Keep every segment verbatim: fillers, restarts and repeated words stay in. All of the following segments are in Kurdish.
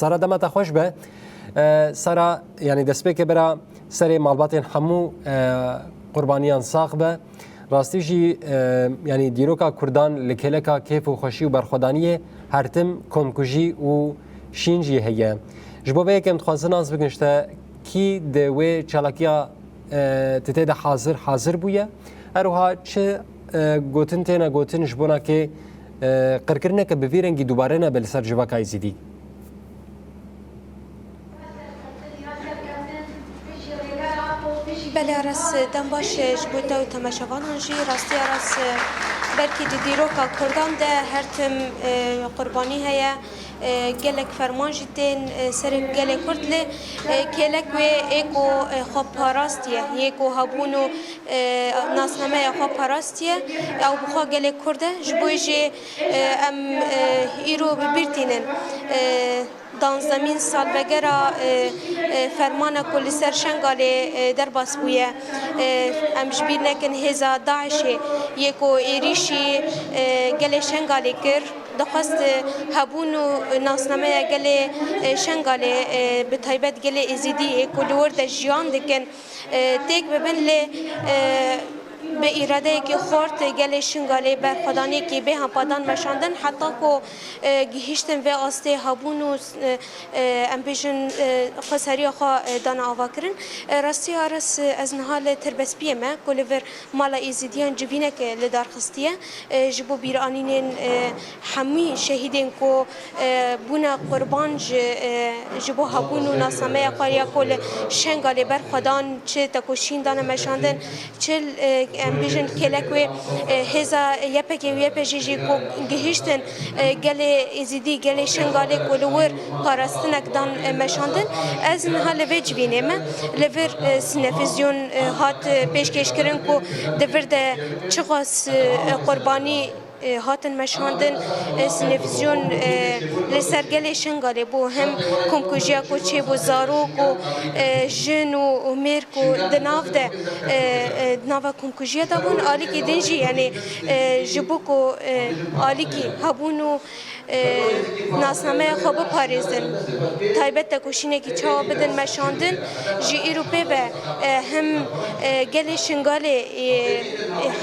Sara, dema te xweş be. E, Sara, yanî destpêkê bira serê malbatên hemû, e, qurbaniyan sax be. Rastî jî, e, yanî dîroka Kurdan li kêleka kêf û xweşî û berxwedaniyê her tim komkujî û şîn jî heye. Ji bo vê yekê em dixwazin nas bikin ji te, kî di wê çalakiya, e, tu tê de hazir, hazir bûye? Her wiha çi, e, gotin têne gotin ji bona kê, e, qirkirineke bi vî rengî dubare nebe li ser civaka Êzîdî? Belê Aras, dem baş ji bo te û temaşevanan jî. Rastî Aras, belkî di dîroka Kurdan de her tim, e, qurbanî heye. E, gelek ferman jî tên, e, serê gelê Kurd lê, e, kêlek wê ê ku, e, xwe parastiye, yê ku hebûn û, e, nasnameya xwe parastiye, ew bi xwe gelê Kurd e. Ji bo jî, e, em, e, îro bi bîr tînin. E, danzdemîn salvegera, e, e, fermana ku li ser Şengalê, e, derbas bûye. E, em ji bîr nekin hêza DAIŞê yê ku êrîşî, e, gelê Şengalê kir. Dixwest, e, hebûn û nasnameya gelê, e, Şengalê, e, bi taybet gelê Êzîdî yê ku li wir de jiyan dikin, e, têk bibin, lê, e, bi îradeyekî xurt gelê Şingalê berxwedaniyekî bê hempa dan meşandin, heta ku, e, gihîştin vê astê hebûn û, e, e, em bêjin, e, xweseriya xwe, e, dane avakirin. E, rastî Aras, e, ez niha li Tirbespiyê me, ku li vir mala Êzîdiyan civînek, e, li dar xistiye. E, ji bo bîranînên, e, hemî şehîdên ku, e, bûne qurban ji, e, ji bo hebûn û nasnameya xwe ya ku li Şengalê berxwedan, çi tekoşîn dane meşandin, çi, e, em bêjin kêlek wê, e, hêza Y P G û Y P J jî ku gihîştin, e, gelê Êzîdî, gelê Şengalê ku li wir parastinek dan, e, meşandin. Ez niha li vê civînê me, li vir, e, sinefizyon, e, hat, e, pêşkêşkirin ku di vir de çiqas, e, qurbanî, e, hatin meşandin, e, sinevizyon, e, li ser gelê Şingalê bû, hem komkujiya ku çêbû, zarok û, e, jin û, û mêr ku di nav de, e, e, di nava komkujiya de bûn, alîkî din jî, yanî, e, ji bo ku, e, alîkî hebûn û, e, nasnameya xwe biparêzin, taybet tekoşînekî çawa bidin meşandin, ji îro pê ve, e, him, e, gelê Şingalê, e, e,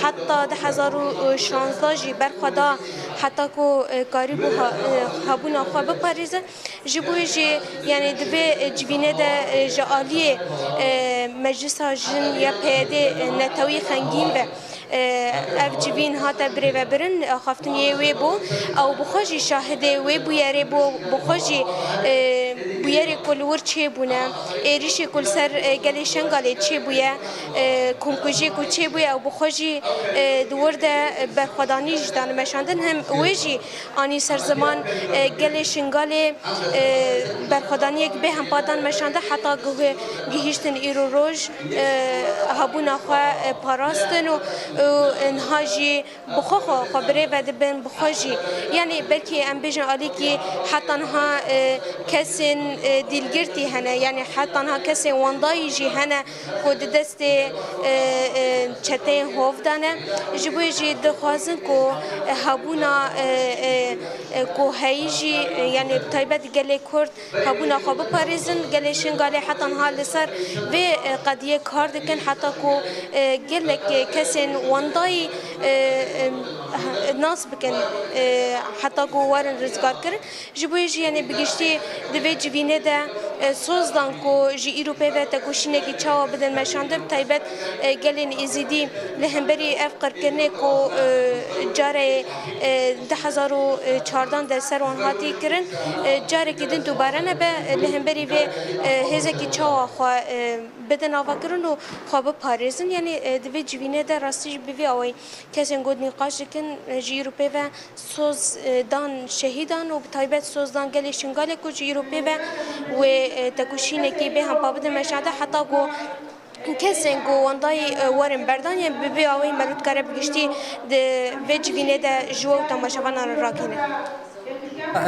heta du hezar û şanzdeh jî berxwe da heta ku, e, karîbû ha-, e, hebûna xwe biparêzin. Ji bo jî, yanî di vê, e, civînê de, e, ji aliyê, e, Meclisa Jin ya P Y D, e, netewî xengîn ve, e, ev civîn hate birêvebirin, axaftiniyê wê bû. Ew bi xwe jî şahidê wê bûyerê bû, bi xwe jî, e, bûyerê ku li wir çêbûne, êrîşê ku li ser, e, gelê Şengalê çêbûye, e, komkujiyê ku çêbûye, ew bi xwe jî, e, di wir de berxwedanî jî dane meşandin. Hem wê jî anî ser ziman, e, gelê Şingalê, e, berxwedaniyek bê hempa dan meşande heta guhê gihîştin îro roj, e, hebûna xwe, e, parastin û, û niha jî bi xwe xwe, xwe birêve dibin, bi xwe jî. Yanî belkî em bêjin alîkî heta niha, e, kesên, e, dîlgirtî hene, yanî heta niha kesên wendayî jî hene ku di destê, e, e, çeteyên hov de ne. Ji bo jî dixwazin ku, e, hebûna, e, e, e, ku heyî jî, e, yanî bi taybet gelê Kurd hebûna xwe biparêzin. Gelê Şingalê heta niha li ser vê, e, qediyê kar dikin, heta ku, e, gelek, e, kesên wendayî, e, e, nas bikin, e, heta ku werin rizgarkirin. Ji bo yê jî, yanî bi giştî di vê civînê de, e, soz dan ku ji îro pê ve tekoşînekî çawa bidin meşandin, bi taybet, e, gelên Êzîdî li hemberî ev qirkirinê ku, e, carê, e, du hezar û çardeh de ser wan hatî kirin, e, carekî din dubare nebe, e, li hemberî vê, e, hêzekî çawa xwe, e, bidin avakirin û xwe biparêzin. Yanî, e, di vê civînê de rastî jî bi vî awayî kesên ku nîqaş dikin, e, ji îro pê ve soz, e, dan şehîdan û bi taybet soz dan gelê Şingalê ku ji îro pê ve wê, e, tekoşînekî bê hempa bidin meşande heta ku kesên ku wendayî, e, werin berdan, yên bi vê awayî me dikare bi giştî di vê civînê de ji we û temaşevanan re rakîne.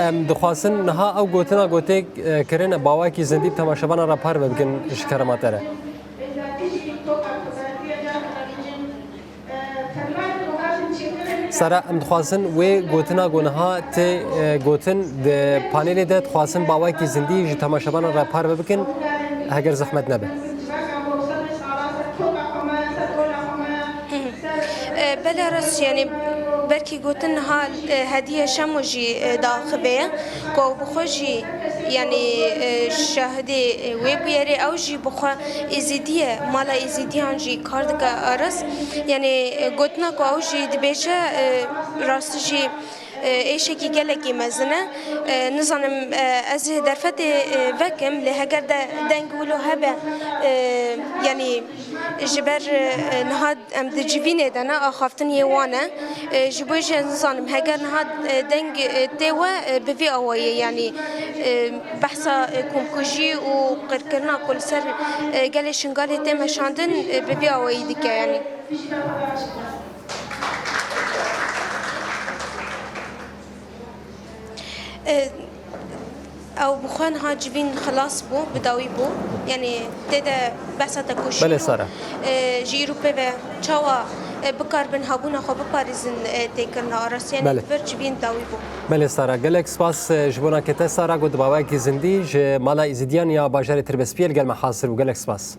Em dixwazin niha ew gotina ku tê, e, kirin, bi awayekî zindî bi temaşevanan re parve bikin ji kerema te re. Sara, em dixwazin wê gotina ku niha tê, e, gotin di panelê de, dixwazin bi awayekî zindî ji temaşevanan re parve bikin, heger zehmet nebe. E, belê rast, yani belkî gotin niha, e, Hediye Şemo jî, e, diaxivê ye, ku ew bi xwe jî, yani, e, şahidê, e, wê bûyerê, ew jî bi xwe Êzîdî ye, mala Êzîdiyan jî kar dike Aras. Yani, e, gotina ku ew jî dibêje, e, rastî jî, e, êşekî gelekî mezin e. E, nizanim, e, ez ê derfetê, e, vekim, lê heger de deng wilo hebe, e, yani ji ber, e, niha em di civînê de ne, axaftiniyê wan e. E, ji bo jî ez nizanim, heger niha, e, deng, e, tê we, e, bi vî awayî, yanî, e, behsa, e, komkujî û qirkirina ku li ser, e, gelê Şingalê tê meşandin, e, bi vî awayî dike, yanî. E, Ew bi xwe niha civîn xilas bû, bi dawî bû. Yanî tê de behsa tekoşîn Belê, û, Sara. e, ji îro pê ve çawa, e, bikaribin hebûna xwe biparêzin, e, tê kirine arastî. Yanî Belê. Vir civîn dawî bû. Belê Sara, gelek spas, e, ji bona ke te Sara got di bawayekî zindî ji mala Êzîdiyan ya bajarê Tirbespiyê li gel me hazir bû. Gelek spas.